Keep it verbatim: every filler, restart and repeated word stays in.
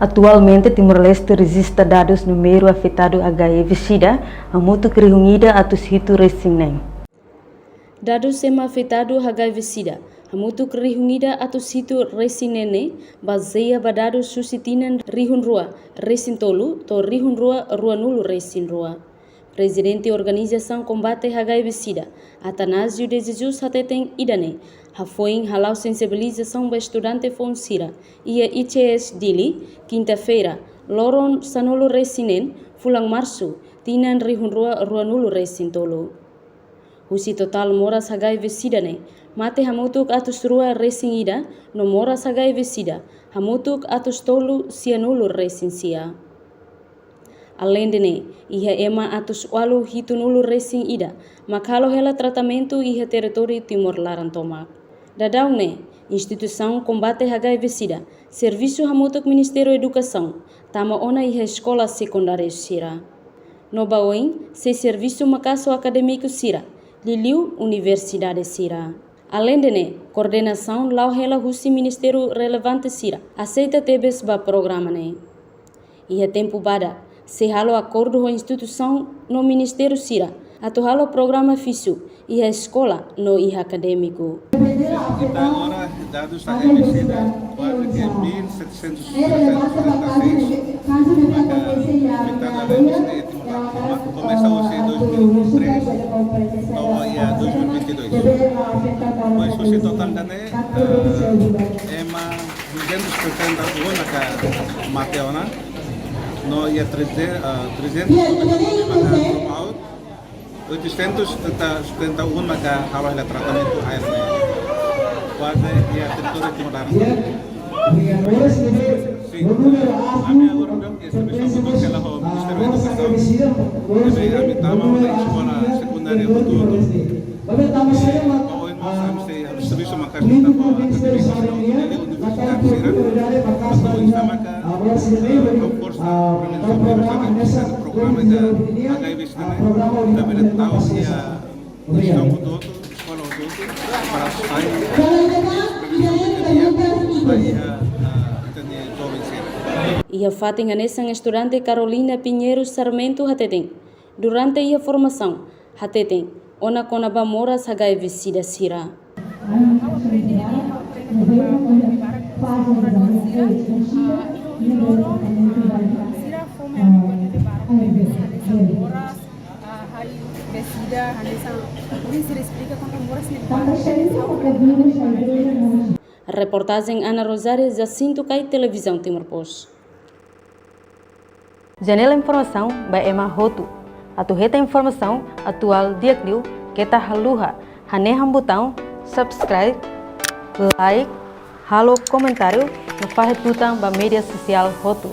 Atualmente, Timor-Leste rejista dadus númeru afetadu H I V sida hamutuk rihun ida atus hitu resin neen. Dadus ema afetadu H I V sida hamutuk rihun ida atus hitu resin neen ne'e bazeia ba dadus husi tinan rihun rua resin tolu to'o rihun rua ruanulu resin rua. Prezidente Organizasaun Kombate H I V sida, Atanásio de Jesus hateten ida-ne'e hafoin hala'o sensibilizasaun ba estudante foun sira iha I C S Dili, kinta-feira, loron sanulu resin neen, fulan Marsu, tinan rihun rua ruanulu resin tolu. Husi totál moras H I V sida ne'e, mate hamutuk atus rua resin ida, no moras H I V sida hamutuk atus tolu sianulu resin sia. Aleinde ne'e, iha ema atus ualu hitunulu resin ida mak halo hela tratamentu iha territóriu Timor laran tomak. Daudaun ne'e, instituisaun kombate H I V sida servisu hamutuk Ministériu Edukasaun tama ona iha eskola sekundáriu sira. No ba oin, sei servisu maka'as ho akadémiku sira, liuliu universidade sira. Aleinde ne'e, koordenasaun la'o hela husi ministériu relevante sira aseita tebes ba programa ne'e. Iha tempu badak, sei halo akordu ho instituisaun no ministériu sira atu halo programa fixu iha eskola no iha akadémiku. Até agora, dadus H I V sida, kuaze ke mil setecentos e setenta e seis, maka afetadu H I V sida iha Timor laran tomak, komesa husi dois mil e três to'o iha dois mil e vinte e dois. Depois husi totál ida-ne'e, eh, ema duzentos setenta e um maka mate ona, no iha treze-, eh, trezentos maka drop out, oitocentos setenta e um maka halo hela tratamentu A R V. Kuaze iha territóriu Timor laran. Sin. Ami agora mesmu servisu hamutuk hela ho Ministériu Edukasaun. Ne'ebé ami tama ona eskola sekundáriu hotu-hotu. Ba oin mós ami sei servisu maka'as ho akadémiku sira, universidade sira. Atu oinsá maka, eh, reforsa prevensaun, programa ida H I V sida ne'e, ita bele tau iha instituisaun hotu-hotu, eskola hotu-hotu, para sai, eh, prevensaun ida-ne'e ba iha, eh, ita-nia joven sira. Iha fatin hanesan, estudante Carolina Pinheiro Sarmento hateten, durante iha formasaun, hateten ona kona-ba moras H I V sida sira. Reportajen Ana Rosário, Jacinto Kai, Televizaun Timor Post. Janela informasaun ba ema hotu. Atu hetan informasaun atuál di'ak liu, keta haluha hanehan butaun subscribe, like, halo komentáriu, no fahe tutan ba média sosiál hotu.